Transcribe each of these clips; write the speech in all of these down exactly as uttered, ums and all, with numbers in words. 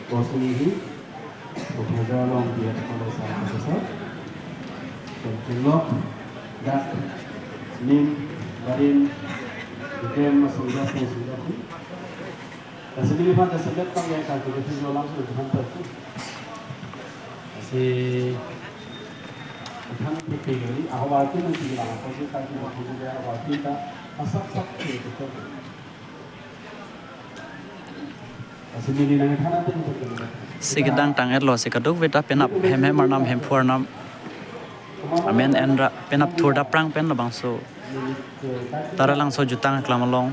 Bosni hi, Professor Long P H College Professor, Tengklok, Dak, Nim, Barin, Jem, Masungja, Masungja, Kasih ini pada sebet pang yang kaki kaki jualan sudah sampai tu. Kasih kan pipi ini awal tu nanti bilang apa sih kaki kaki juga awal kita asap sak sih betul. Kasih ini nanti tanah tu betul. Si kedang tang-etlo, si kadokave ta penap hem hem arnam, hemphu arnam. Amen enra penap thurda prang pen labangso Taralangso jutang aklam along,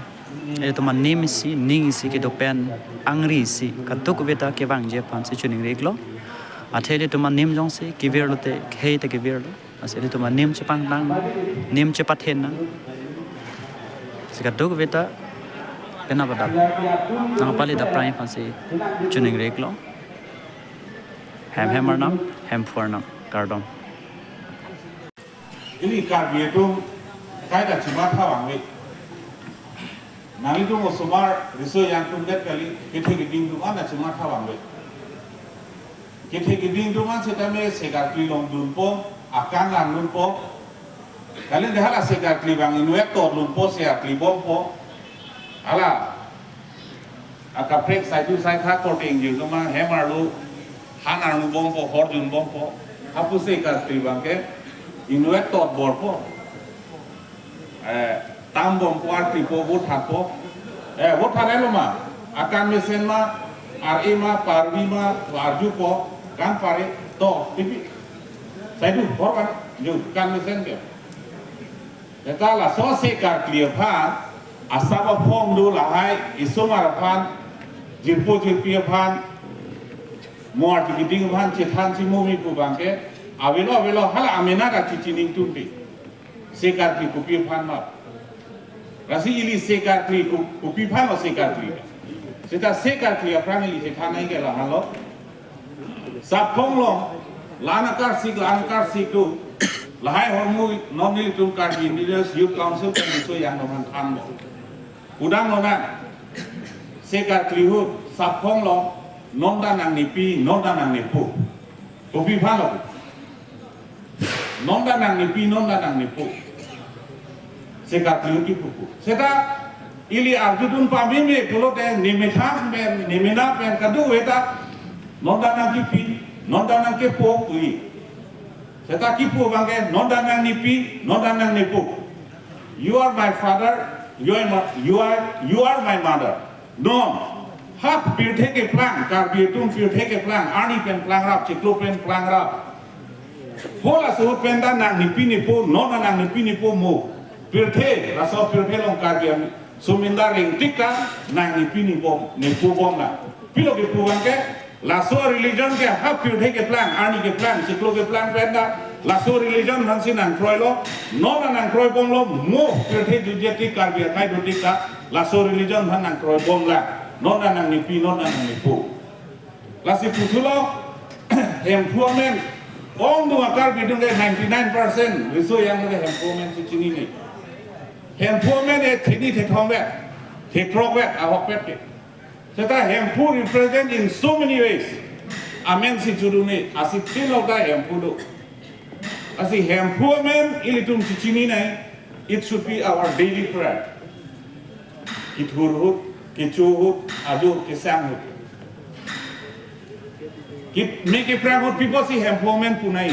ilitum anim isi, ning isi kedo pen, angri isi kadokave ta kevangji aphan si choningri-iklo. Athe ilitum anim jongsi kevirlo te, khei ta kevirlo. Lasi ilitum anim chepangtang, nim chepathen nang. Si kadokave ta penap adap nangpali dap prang aphan si choningri-iklo. Hem hem arnam, hemphu arnam, kardom. Ili Karbi atum kaita chimatha vangve. Nanglitum osomar riso yang atum det kali, kethe keding atum an chimatha vangve. Kethe keding atum an setame se karkli along dunpo, akan lang dunpo. Kali de hala se karkli abang inutvet tot dunpo, se karkli bompo. Hala akaprek saitu saitha korte ingjir atum an hem arlo, han arlo bompo, hor jun bompo. Hapu se karkli abang ke inutvet tot borpo. Eh, tam bompo, artipo, vote thanpo. Eh, vote than-etlo ma? Akan mesen ma, ar-e ma, parvi ma, arjupo, kan pare, to, pipi. Saitu, hor kan, ju, kan mesen ke. Seta laso se karkli aphan, asap aphong do lahai, isomar aphan, jirpo jirpi aphan, mo arti keding aphan, chethan si mo mi pu abang ke, avelo avelo hala amena ka chichining tumpi. Se karkli kopi aphan ma. Lasi ili se karkli ko-, kopi aphanlo se karkli. Seta se karkli aphrang ili chethan nangji ke lahenlo. Sap aphong along, la-an akarsik, la-an akarsik do. Lahai ahormu non nelitum Karbi Indigenous Youth Council pen riso yang atum aphan thanlo. Udang lonang. Se karkli ahut, sap aphong along, non ta nangnepi, non ta nangnepo. Kopi aphanlo. Non ta nangnepi, non ta nangnepo. Se karkli ahut kipupu. Seta ili arjudun pameme pulote nemethang pen, nemena pen kadokave ta non ta nangkipi, non ta nangkepo pu-i. Seta kipu abang ke non ta nangnepi, non ta nangnepo. You are my father, you are my, you are, you are my mother. Non, ha pirthe keplang, Karbi atum pirthe keplang, arni pen plangrap, chiklo pen plangrap. Halaso ahut pen ta nangnepi nepo, non ta nangnepi nepo mo. Pirthe, laso pirthe along Karbi atum, suminda ringtik ta, nangnepi nepo, nepo bomlang. Pilo kipu abang ke, laso religion ke ha pirthe keplang, arni keplang, chiklo keplang pen ta, laso religion aphan si nangkroilo, non ta nangkroi bomlo, mo pirthe jutje tik Karbi akhei do tik ta, laso religion aphan nangkroi bomlang, non ta nangnepi, non ta nangnepo. Lasi puthulo, hemphu amen, ongdung a-Karbi atum ke ninety-nine percent, riso yang ke hemphu amen si chinine. Hemphu amen ke theni thethom vet, thethrok vet, ahokpet ke. Seta hemphu represent in so many ways. Amen si churune, lasi thinok ta hemphu do. Lasi hemphu amen ilitum chichinine, it should be our daily prayer. Kethur ahut, kecho ahut, ajo kesang ahut. Kit me keprang ahut pipo si hemphu amen punai.